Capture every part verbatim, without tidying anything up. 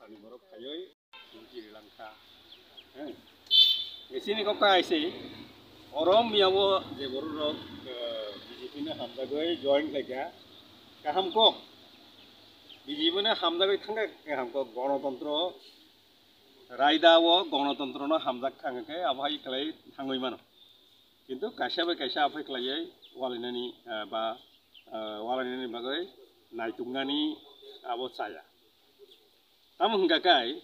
Ani borok khaioi, chini langkha. Chini kok kai se, Oromia o je borok rok, eh, B J P no hamjagoi join khaikha, kaham kok. B J P no hamjagoi thangkha, kaham kok. Gonotontro, raida o gonotontro no hamjak thangkhe, abo hai khlai thangoi mano. Kintu kaisa bai kaisa aphai khlaioi walainani, eh, ba, eh, walainani bagoi naituknani abo chaya. Tamo hwnkha kai,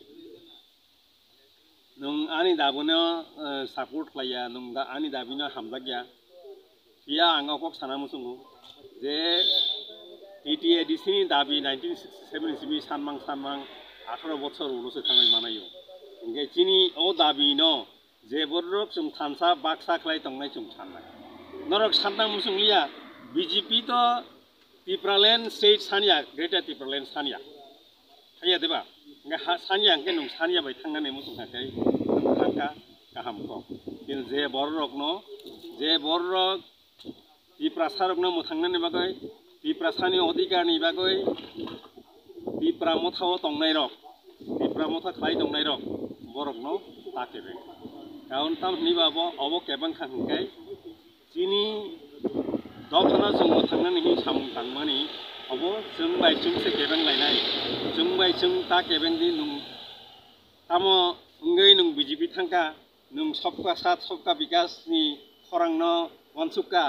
nwng ani dabino, eh, support khlaiya, nwng da-, ani dabino hamjakya. Phiya ang o kok sana muchungo je T T A D C ni dabi nineteen sixty-seven simi sanmang sanmang atharo bochor ulo se thangwi manayo. Hwnkhe chini o dabino je borok chwng thansa baksa khlai tongnai chwng sannai. Norok sanna muchung liya, B J P to Tipraland state sanya, Greater Tipraland sanya. Haiya deba? Hwnkhe ha sanya hwnkhe nwng sanya bai thangnani muchung kha khe nwng thangkha kaham kok. Kintu je bororokno, je bororok Tiprasarokno mwthangnani bagwi, Tiprasani odhikarni bagwi, Tipra mothao tongnairok, Tipra motha khlai tongnairok, borokno ta kebeng. Karon tam hwnwi ba bo obo kebeng kha hwnkhe chini dophano chwng mwthangnani hwnwi samung tangmani obo chwng bai chwng se kebeng lainai. Chwng bai chwng ta kebeng di nwng tamo wngwi nwng B J P thangkha, nwng Sabka Saath Sabka Vikas ni khorangno uansukha.